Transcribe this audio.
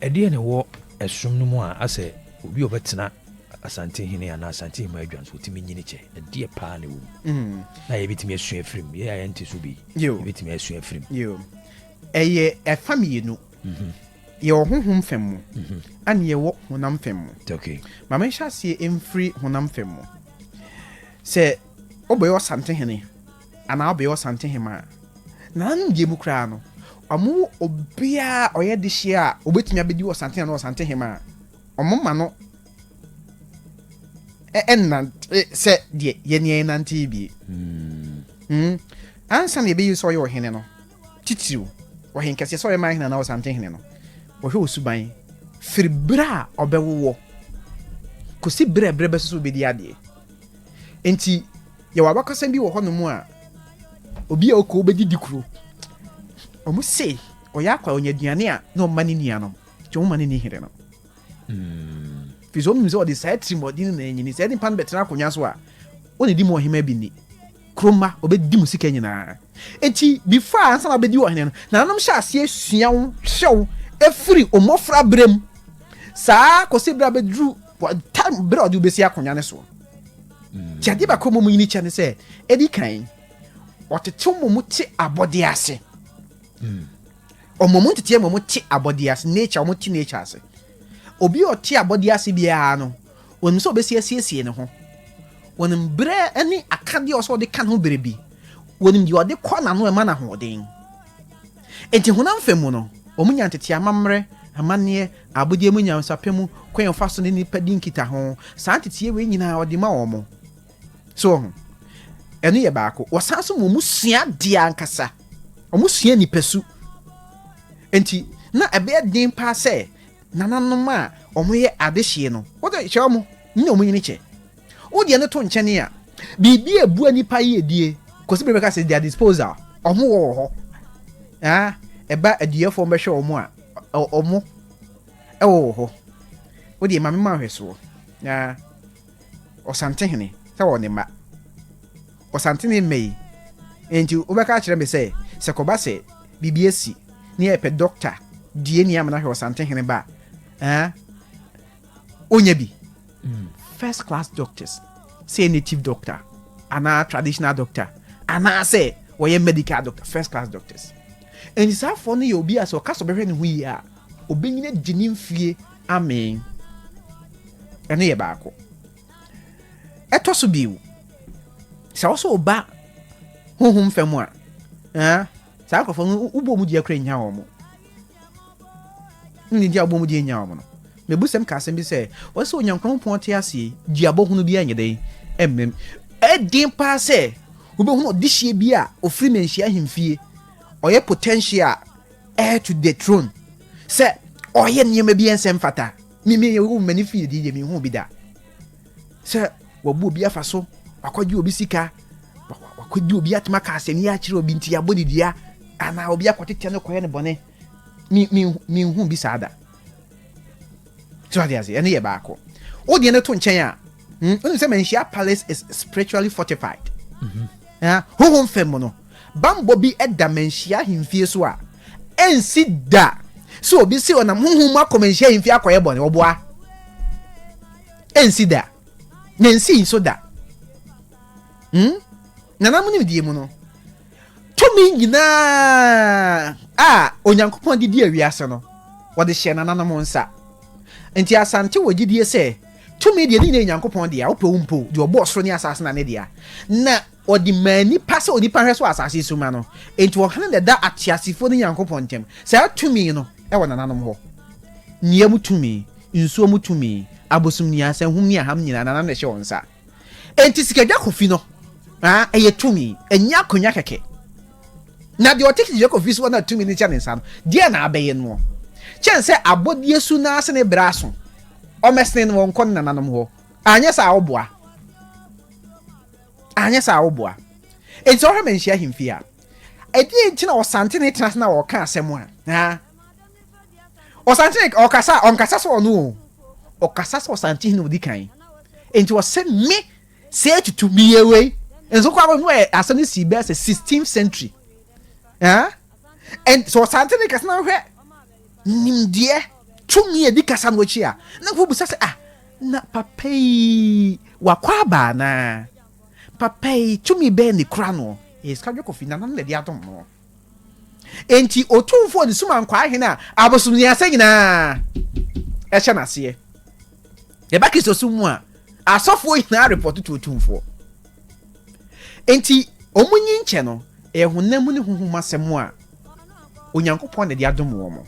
Ɛdeɛ na ɛwɔ ɛsom no mu a asɛ obi a ɔbɛtena Asantehene anaa Asantehema adwa nso ɔtumi nyini kyɛ? Ɛdeɛ paa na ɛwɔ mu na yɛbɛtumi asua afiri mu? Yɛ a yɛnte so bi, yɛbɛtumi asua afiri mu? Ɛyɛ ɛfa mmienu. Yɛwɔ honhom fam mu ɛne yɛwɔ honam fam mu. Ma menhyɛ aseɛ mfiri honam fam mu. Sɛ wobɛyɛ Ɔsantehene anaa wobɛyɛ Ɔsantehema a, nananom deɛ mu koraa no, ɔmo obiara ɔyɛ dehyeɛ a obɛtumi abɛdi Ɔsantehene anaa Ɔsantehema a, ɔmo ma no ɛnante sɛ deɛ yɛne yɛn nante bie. Ansa na yɛbɛyi sɛ ɔyɛ ɔhene no, titiriw ɔhenkɛseɛ, sɛ ɔyɛ man hene anaa Ɔsantehene no, wɔhwɛ wɔ suban firi berɛ a ɔbɛwowɔ kɔsi berɛ a berɛ bɛso sɛ wobɛdi adeɛ. Nti yɛwɔ abakɔsɛm bi wɔ hɔnom a obi a ɔkɔ wobɛdidi kuro, ɔmo se ɔyɛ akɔ a ɔnya aduane a na ɔma ne nuanom, nti ɔmo ma ne ni hene no firi sɛ ɔmo nim sɛ ɔde saa tirimɔden no na anyini. Sɛ nipa no bɛtena akonnwa so a, ɔne di mu ɔhema bi ni kuroma, ɔbɛdi mu sika nyinaa. Eti before ansa na ɔbɛdi ɔhene no, nananom hyɛ aseɛ sua wo, hwɛ wo efiri ɔmɔfra berɛ mu saa kɔsi berɛ a bɛduru time berɛ a ɔde wobɛsi akonnwa no soɔ. Nti adeɛ baako mu nyini kyɛ ne sɛ, ɛdi kan, ɔtetew mo mu te abɔdeɛ ase. Ɔmo mu nteteɛ mo mu te abɔdeɛ ase, nature, ɔmo te nature ase. Obi a ɔte abɔdeɛ ase biara no, wɔnim sɛ ɔbɛsi asiesie ne ho, wɔnim berɛ ne akadeɛ a ɔsɛ ɔde ka ne ho berɛ bi, wɔnim deɛ ɔde kɔ n'ano ɛma no ahoɔden. Nti honam fam mu no, wɔn nya ntete amammerɛ, amanneɛ, abɔdeɛ mu nyansapɛ mu kwan a ɔfa so ne nipa di nkita ho. Saa nteteɛ wei nyinaa ɔde ma wɔn so wɔ ho. Ɛno yɛ baako. Wɔsan so ma wɔn sua adeɛ ankasa, wɔn sua nipasu. Nti na ɛbɛyɛ den paa sɛ nananom a wɔyɛ adehyeɛ no, wɔde hyɛ wɔn nyina, wɔn nyini kyɛ. Wodeɛ no to nkyɛn a, biribi a ebua nipa yie kɔsi bere bɛka sɛ their disposal, ɔmo wɔ hɔ. Ah, ɛba aduyɛfoɔ bɛhwɛ wɔn a, ɔmo ɛwɔ wɔ hɔ. Wodeɛ maame ma ahwɛsoɔ na Ɔsantehene sɛ wɔ ne mma, Ɔsantehene mma yi nti wobɛka akyerɛ me sɛ kɔba sɛ biribi asi ne yɛpɛ doctor die ni amena hwɛ Ɔsantehene ba a, onya bi first class doctors, sɛ native doctor anaa traditional doctor anaasɛ wɔyɛ medical doctor, first class doctors. Nti saa afoɔ no yɛ obi a sɛ ɔka sɛ ɔbɛhwɛ ne ho yie a, obɛnyina gye ne mfie amee. Ɛno yɛ baako. Ɛtɔ so bio, sɛ wɔsɛ ɔba honhom fam a, saa nkurɔfoɔ no, wobɔ mu deɛ kora nya wɔn mo ne nti a wobɔ mu deɛ nya wɔn no. Mebusɛm ka asɛm bi sɛ wɔsɛ Onyankopɔn te aseɛ, duabɔ hunu bi anyɛ dɛn ɛmmɛm. Ɛden paa sɛ wobɛhunu ɔdehyeɛ bi a ofiri Manhyia ahemfie, ɔyɛ potential heir to the throne, sɛ ɔyɛ nneɛma bi ɛnsɛ mfata. Mimi wo m'ani fi di yɛ mehu bi da sɛ wabu obi afa so, wakɔgye obi sika, wakɔdi obi atoma ka asɛm yi akyerɛ obi nti yɛabɔ ne dua, anaa obi akɔtetɛ no kɔyɛ ne bɔne. Menhu bi saa da. So ade ase, ɛno yɛ baako. Wodeɛ no to nkyɛn a, wonim sɛ Manhyia Palace is spiritually fortified. Honhom fam mu no, bambɔ bi da Manhyia ahemfie so a ɛnsi da sɛ obi si ɔnam honhom mu akɔ Manhyia ahemfie akɔyɛ bɔne. Ɔboa, ɛnsi da na ɛnsi nso da. Nananom nimdeɛ mu no, tumi nyinaa a Onyankopɔn de di awiase no, wɔde hyɛ nananom nsa. Nti Asante wɔ gyidie sɛ tumi deɛ ne nyinaa Nyankopɔn deɛ, wopɛ wo mpo deɛ, ɔbɔɔ soro ne asase na ne dea, na ɔde maa nipa sɛ onipa hwɛ so asase so ma no. Nti ɔhene na ɛda ateasefoɔ ne Nyankopɔn ntam. Saa tumi no ɛwɔ nananom hɔ. Nnua mu tumi, nsuo mu tumi, abosom nnuasa hum ne aham nyinaa, nananom na ɛhyɛ wɔn nsa. Enti Sikadwa Kofi no, ɛyɛ tumi, ɛnyɛ akonnwa kɛkɛ. Na deɛ ɔte Sikadwa Kofi so na tumi no kyɛ ne nsa no deɛ na abɛyɛ noɔ kyɛn sɛ abɔdeɛ su n'ase ne berɛ aso ɔmɛsene no, wɔnkɔ ne nananom hɔ. Anyɛ sɛ awoboa, anyɛ sɛ awoboa. Enti sɛ ɔhwɛ Manhyia ahemfie a, ɛdeɛ nti na Ɔsante ne tena ase na ɔka asɛm a, Ɔsante ɔkasa, ɔnkasa sɛ ɔno o, ɔkasa sɛ Ɔsante hene odi kan. Enti ɔsɛ me sɛ etutu meyɛ wei nso kɔ abɔ no. Ɛ asɛm no si bɛyɛ sɛ 16th century. And sɛ Ɔsante ne kasa na ɔhwɛ nimdeɛ. Tumi a ɛdi kasa no akyi a, na nkurɔfoɔ bisa sɛ, ah, na papa yi wakɔ aba anaa? Papa yi tumi bɛn na ɛkura noɔ? Ɛyɛ Sikadwa Kofi, nananom na ɛde adom noɔ. Enti Otumfoɔ de suma nkwaa hene a abosomniasɛ nyinaa ɛhyɛ n'aseɛ. Yɛba Kristosom mu a, asɔfoɔ nyinaa repɔto to Otumfoɔ. Enti wɔn nyi nkyɛ no, ɛyɛ honam mu ne honhom asɛm a Onyankopɔn na ɛde adom wɔn.